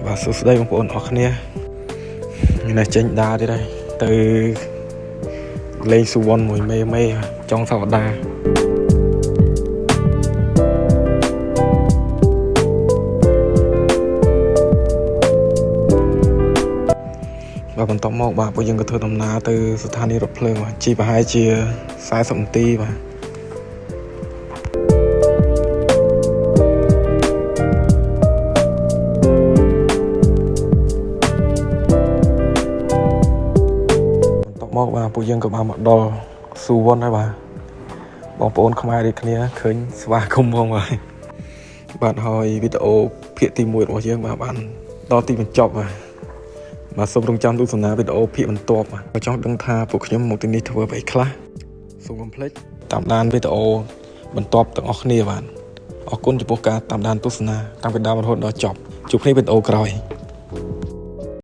បាទសួស្តីបងប្អូនអរគ្នាថ្ងៃនេះចេញដើរទៀតហើយទៅលេងសុវណ្ណមួយមេមេចុងសប្តាហ៍បាទបន្ទាប់មកបាទពួកយើងក៏ធ្វើដំណើរទៅស្ថានីយ៍រថភ្លើងបាទជិះប្រហែលជា40នាទីបាទ បន្ទាប់មកបាទពួកយើងក៏បានមកដល់ស៊ូវុនហើយបាទបងប្អូនខ្មែរដូចគ្នាឃើញស្វាគមន៍ផងបាទបាទហើយវីដេអូភាគទី1របស់យើងបាទបានដល់ទីបញ្ចប់បាទបាទសូមរងចាំទស្សនាវីដេអូភាគបន្ទាប់បាទបើចង់ដឹងថាពួកខ្ញុំមកទីនេះធ្វើអ្វីខ្លះសូមកុំភ្លេចតាមដានវីដេអូបន្ទាប់ទាំងអស់គ្នាបាទអរគុណចំពោះការតាមដានទស្សនាតាំងពីដើមរហូតដល់ចប់ជួបគ្នាវីដេអូក្រោយ។